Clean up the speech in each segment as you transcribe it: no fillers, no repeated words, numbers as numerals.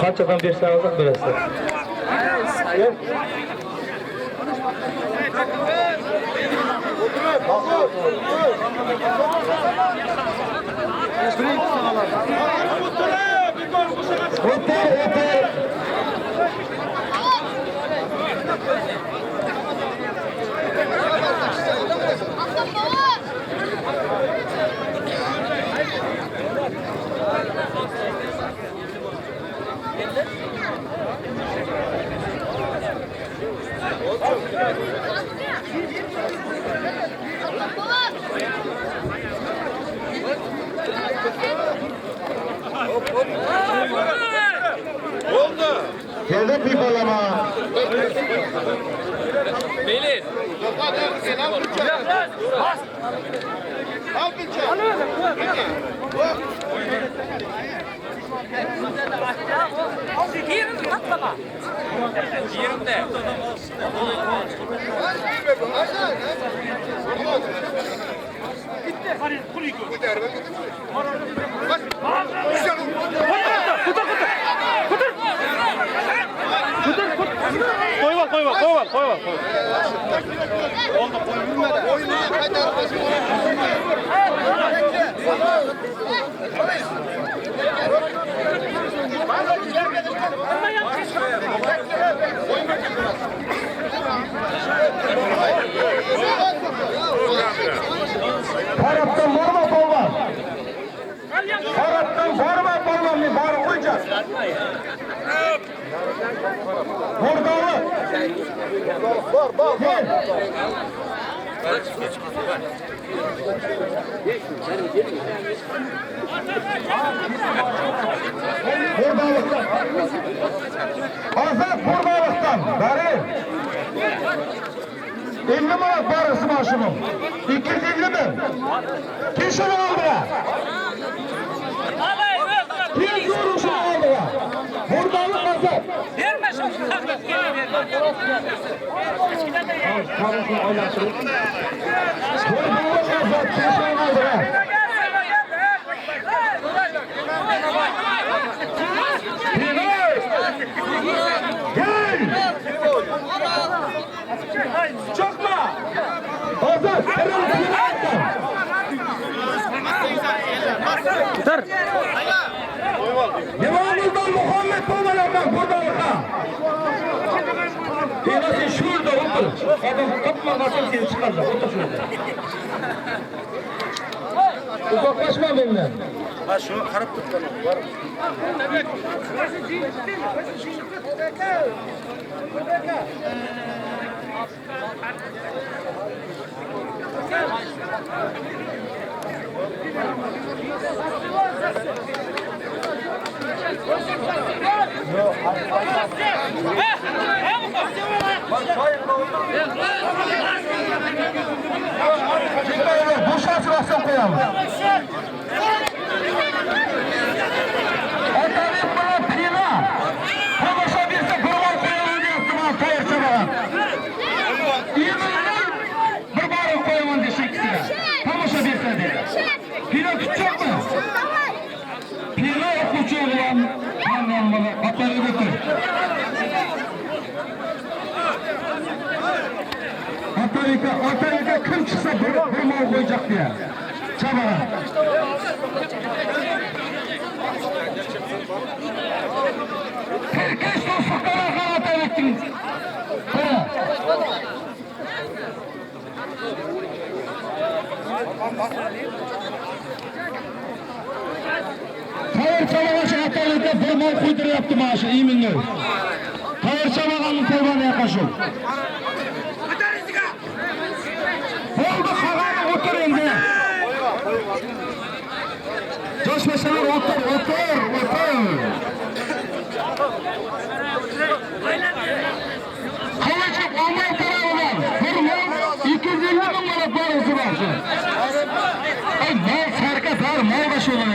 Kançadan berseňiz beresiz. Otur, otur. Geldi pipalama. Beyler. Yerinde. Koyma koyma koyma koyma. Taraptan barma polwan. Taraptan barma polwan mi bar koyacak. Burdalı. Gel. Burdalıktan. Azat Burdalıktan. Bari. 50 manat barısı maaşının. 250 mi? Kim şunu aldı ya? Kim şunu aldı ya? Burdalık Azat. Verme şunu. Burdalık Azat. Kim şunu aldı ya? Gel! Çıkma! Azat! Kırıl! Dur. Yılanıldan Muhammed babalardan buradalık'a. Yine sen şurada otur. Adam kapma seni çıkaracak. Otur şurada. Uzaklaşma benimle. Ha şunu karıp tut bana. Var. Çıkmayın, boşaltın aslan koyalım. Atabek bana pila. Konuşa birse kurban koyalım diye bana tayır çabağa. İmanın bir barı koyalım diye şekline. Konuşa birse diye. Pila tutacak mı? Pila okucu olan anlamlı atları götür. Atabek'e, Atabek'e kim çıksa bir, bir mal koyacak diye. Çabağa. Herkes dostluklara kanat ettin. Para. Tayır çabagaşı Atabek'e bir mal koyduruyor maaşı iyi mi? Tayır çabağanın polvanı yaklaşıyor. Oldu kağanı otur endi. Coşmasalar otur, otur, otur. Kılıçık Alman tarafından bir mal 250 bin manat parası var. Ay mal sarka dar mal başı olur.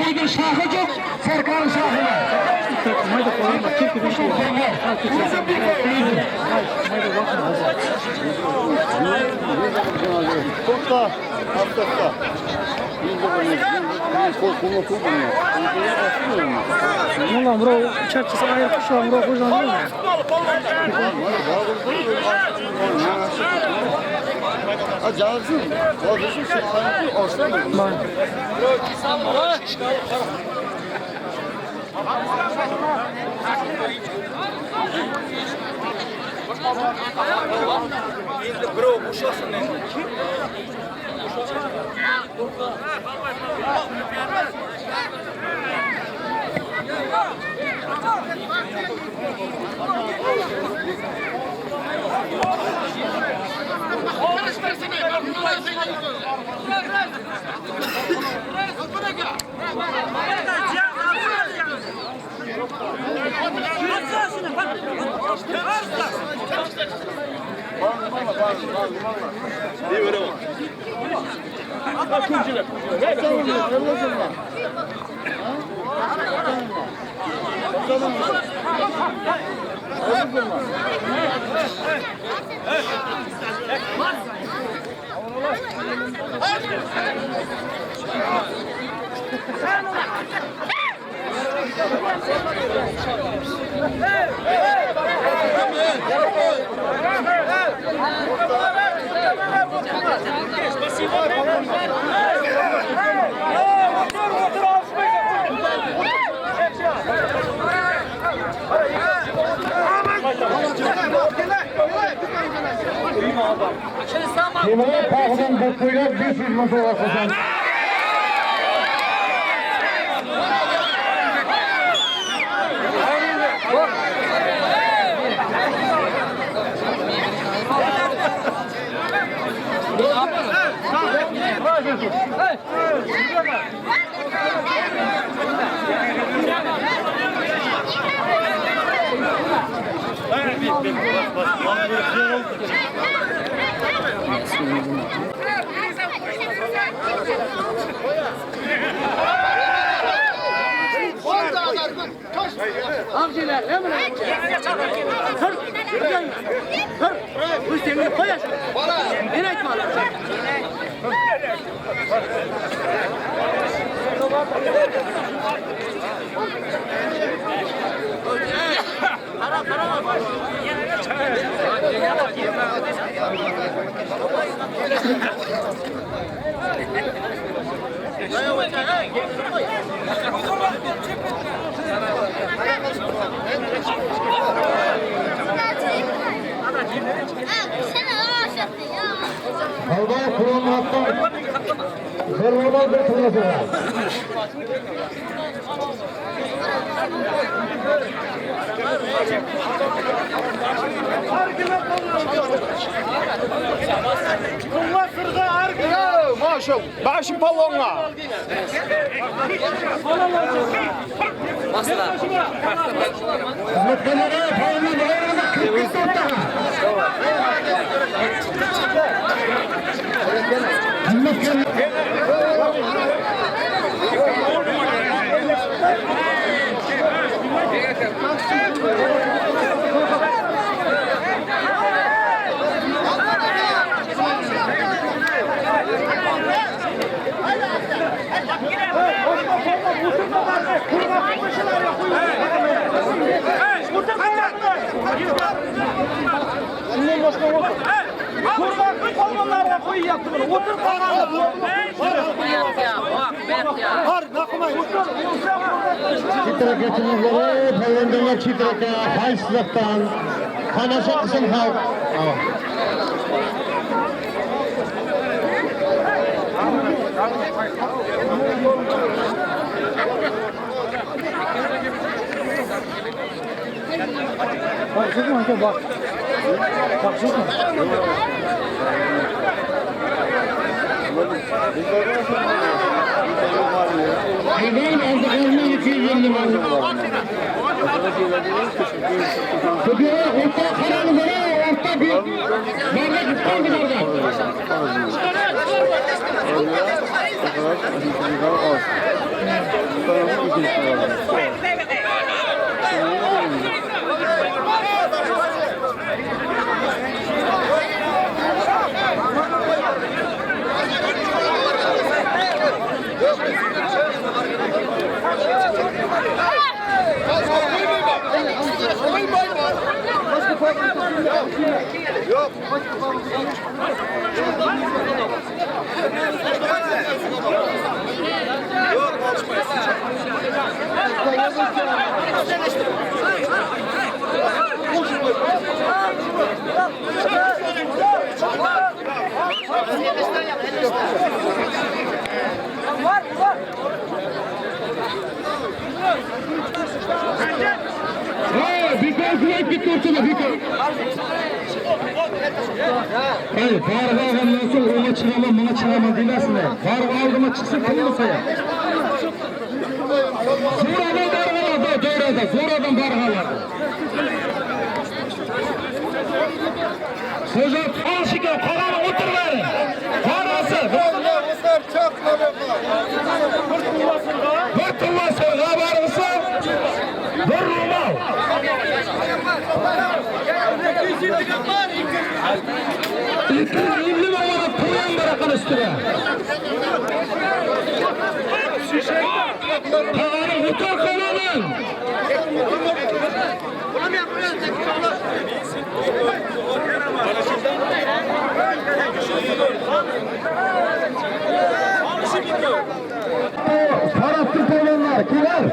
Koydun şahı çok. Serkan şahyna. To'xta, to'xta. Ulan bro çarçısı ayırıp şu an bro koyacağım. Cansın, Osman. Temur tog'idan bu qo'ylar 500 ming so'mga qo'shadi. Alday Qur'onatdan bir ro'mol bir tilla so'radi. Başım palonga. Xizmatkorlarga polvon bayramida 44 ta. Xizmatkorlar Chitraka chinozlari, polvonlar chitraka, haysizlikdan tomosha qilsin xalq. Bak sokma aka bak. Bak sokma. Aydan oldiqlarni 250 ming. Ko'payar o'rta qarani bora, o'rta bir. Barda qoldi barda. Ha, bekor kulayib ketdi o'rtada, bekor. Hey, barg'a olgandan so'ng o'nga chiqaman, bunga chiqaman demasizlar. Barg'a oldima chiqsa kim bo'lsa ham. Zo'r odam barg'a oladi, doirada, zo'r odam barg'a oladi. Xo'ja qolshiga qolani o'tirmadi. Qorasi bir tilla sovg'a barg'isi, bir ro'mol. 250 ming manat pul ham bor ekan ustiga. Tog'ani o'tar qolaman. Farablı polvonlar kelar.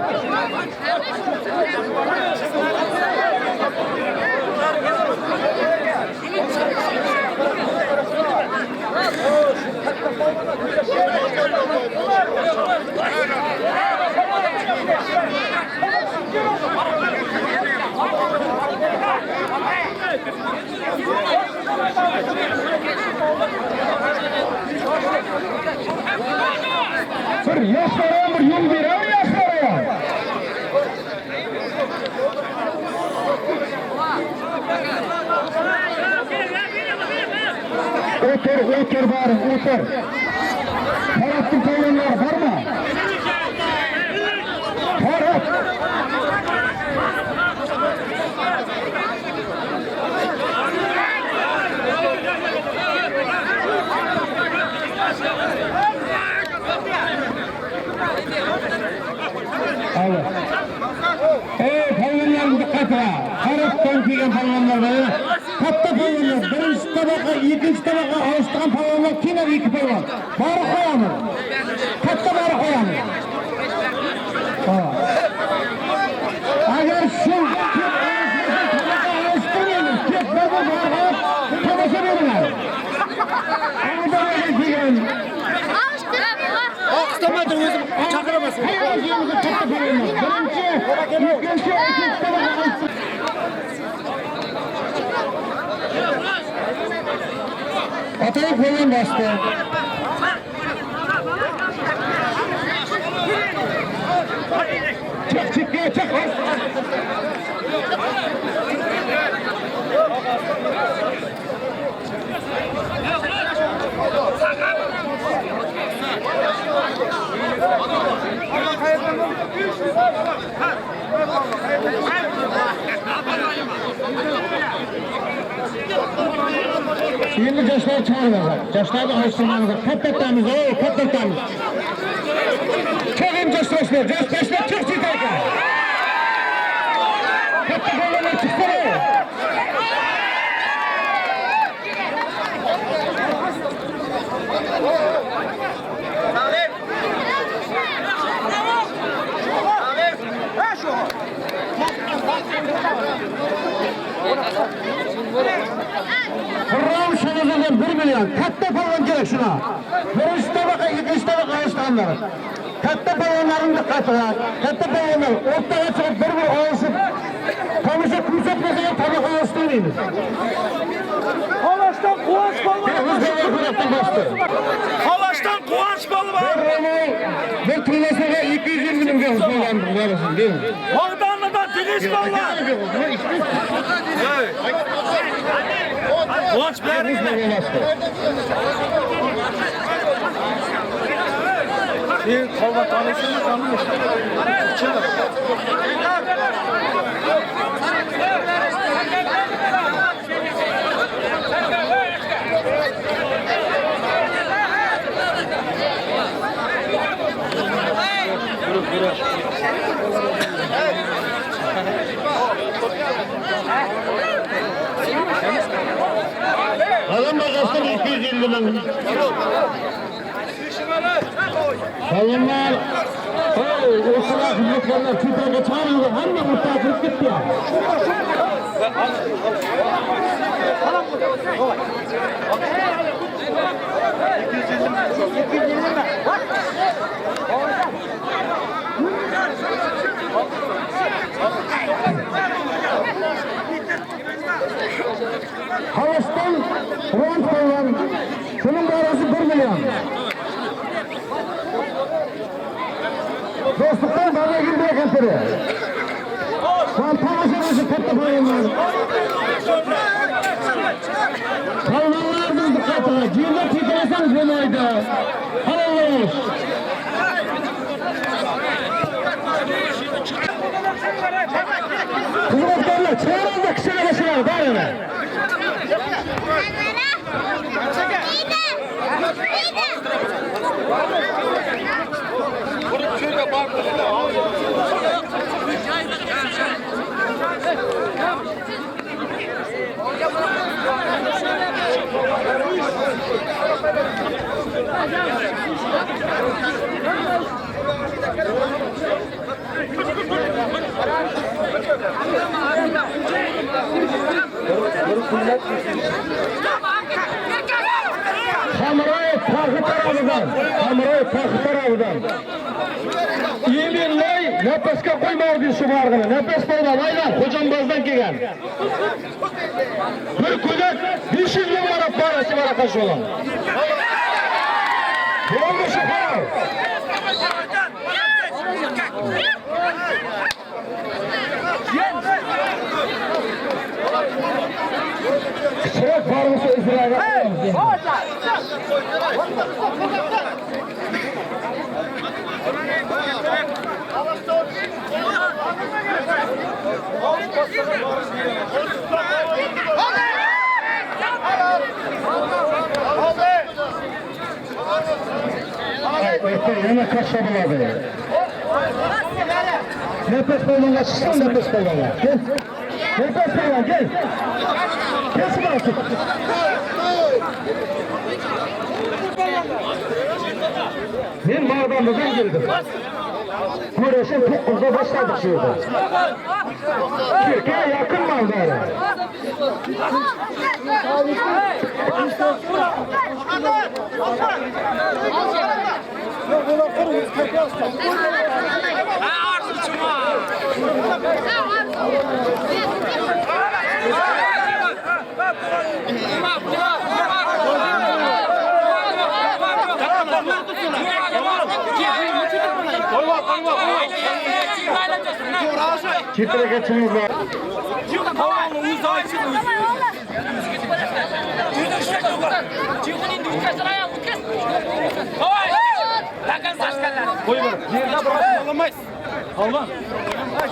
Bir yoshlar ham bir yo'l beradi yoshlar ham. O'tir, o'tir boring, o'tir. Farabning polvonlari bormi? Farab. Hadi. Ey polvonlar diqqatga. Farabdan kelgan polvonlar bor. Katta polvonlar, birinchi tabaqa, ikkinchi tabaqa olishgan polvonlar keladi ikki polvon. Bori qo'yamiz. Katta bori qo'yamiz. Ha. Agar shu ko'p olishmasa tabaqa olishtirmaymiz. Ko'p bo'lsa bori tomosha beriladi. Abu kelgan. Oqistamadim o'zim chaqiraman. Katta polvonlar. Birinchi, ikkinchi, uchinchi tabaqa olishtirmaymiz. Atay polvon bosdi. Chiq, chekka, chiq. Endi yoshlar chiqaramiz. Yoshlarni alishtirmamiz. Katta-kattamiz, o, katta-kattamiz. Chiq endi yoshlar, yoshlar chiq chetga. Katta bolalar chiqsin. Xurram Shahzodan 1 million. Katta polvon kerak shuna. Birinchi tabaqa, ikkinchi tabaqa olishganlar. Katta polvonlarning diqqatiga, katta polvonlar o'rtaga chiqib bir-bir olishib, tomosha ko'rsatmasa ham tabaqa olishtirmaymiz. Xalashdan Quvonch polvon. Bosdi. Xalashdan Quvonch polvon. Bir ro'mol, bir tillasaga 250 mingga polvon berasin, deymi? Bog'donlidan Deniz polvon. Quvonch bering. Biz polvon bosdi. Polvon tanıysanmi, tanımaysanmi? Alın bagasını 250 ming. Polvonlar, ey, o'rtada xizmatkorlar chetraga chiqaringlar, hamma o'rtaga kirib ketdi. Xalosdan Quvonch polvon, shuning borasi 1 million. Do'stlikdan Babagul bergan. Va tomosha qilishi katta polvonlar. Polvonlarning diqqatiga, yerda titrasangiz bo'lmaydi. Halol bo'lish. Xizmatkorlar, chiqaringlar kishilar boshlari, barini. Hamroyev Farxi tarafidan, Hamroyev Farxi tarafidan. Yeminlay nafasga qo'ymadi shu barg'ini. Nafas polvon aynan Xo'jambozdan kelgan. Bir ko'dak 500 ming manat parasi baraqa shulan. Bo'ldi shu qaror. Kichikroq barg'isi Izrailga qo'yamiz endi. Ay, erta yana kashfa bo'ladi. Nafas polvonga chiqsin, nafas polvonga. Kel. Nafas polvon, kel. Kelsin mana. Men Mardandan keldim. Kurashni 9da boshladik shu yerda. Kirka yaqin maldari. Chetraga chiqinglar. Yerda biroz olamaysiz. Polvon.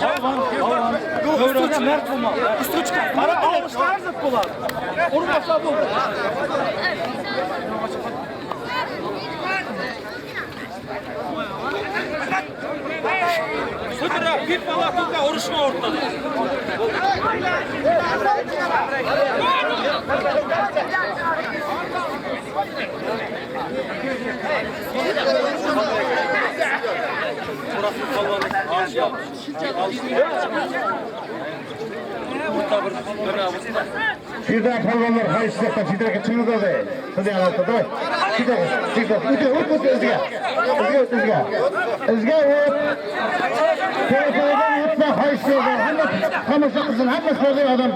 Polvon, polvon. Davronga mard bo'lmoq. Ustiga chiqar. Mana olishlar zid bo'ladi. Urmasa bo'ldi. Sıdıra bir bala uruşma ortada. Shu polvonlar qaysi yoqdan chetraga chiqinglar Sizga aloqada. Chetraga, chetraga. O't, o't, o't izga. Izga, o't, izga. Izga o't. Telefondan o'tma, qaysi yoqdan. Hamma tomosha qilsin, hamma so'zli odam.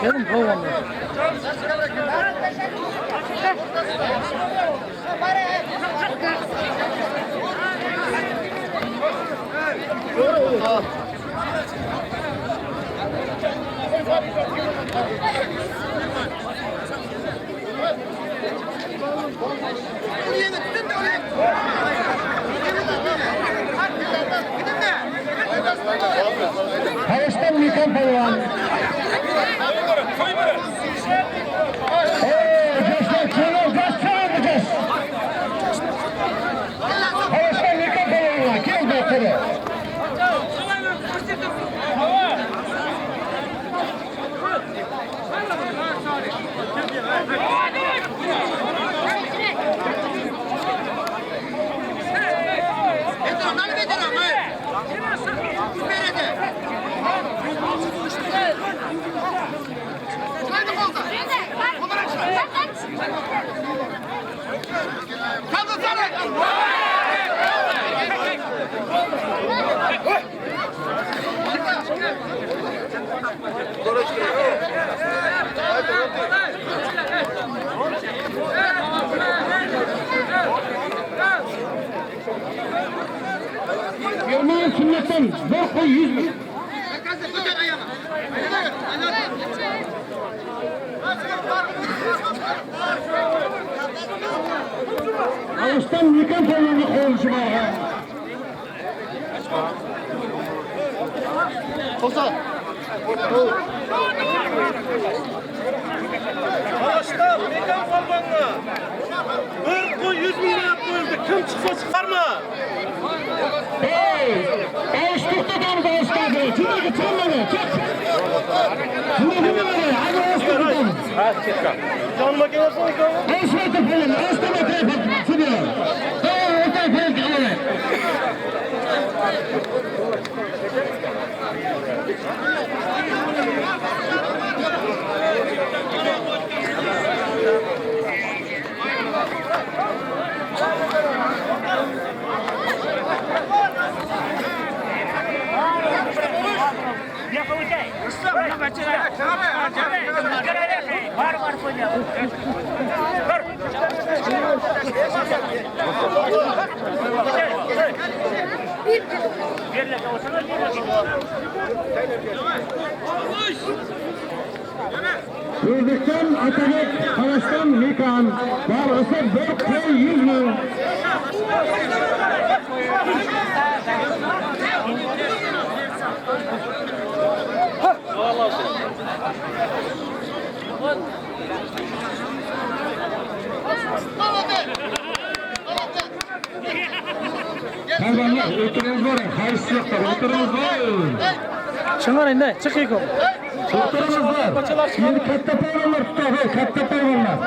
Gelin polwanlar. Qarashdan Mekan polvon. Ey, yoshlar kelin, yosh chiqardi yosh. Qarashdan Mekan polvonlar keldi o'tiri. Erman sunnatdan bir qo'y 100 ming. Alışdan Mekan polvonga qo'yilishi bor. To'xta. Qarashda Mekan polvonga bir qo'y 100 ming berib qo'yildi. Kim chiqsa chiqarmi? Ey, ovuch to'xtatamiz ovuchlarni. Shunday chiqmadi, chiq. Shunday bo'lmadi, hozir ovuch to'xtatamiz. Ha, ketgan. Jonima kelarsan ekan. Ovuch metr polvon, ovuch metr sudya. Ey, o'tay polvon qiladi. O'zbekiston Atabek Qarashdan Mekan barg'isi bir qo'y 100 ming. Polvonlar o'tiringizlar, qaysi yoqda o'tiringizlar. Chiqar endi, chiq ekan. O'tiringizlar. Endi katta polvonlar tutadi, katta polvonlar.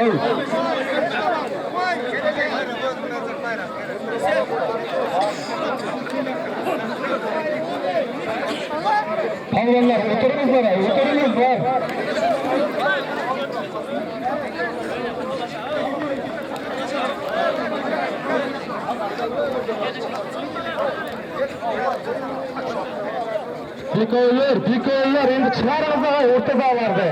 Ey. Polvonlar o'tiringizlar, o'tiringizlar. Bekoylar, bekoylar endi chiqaringizlar o'rta zallarda.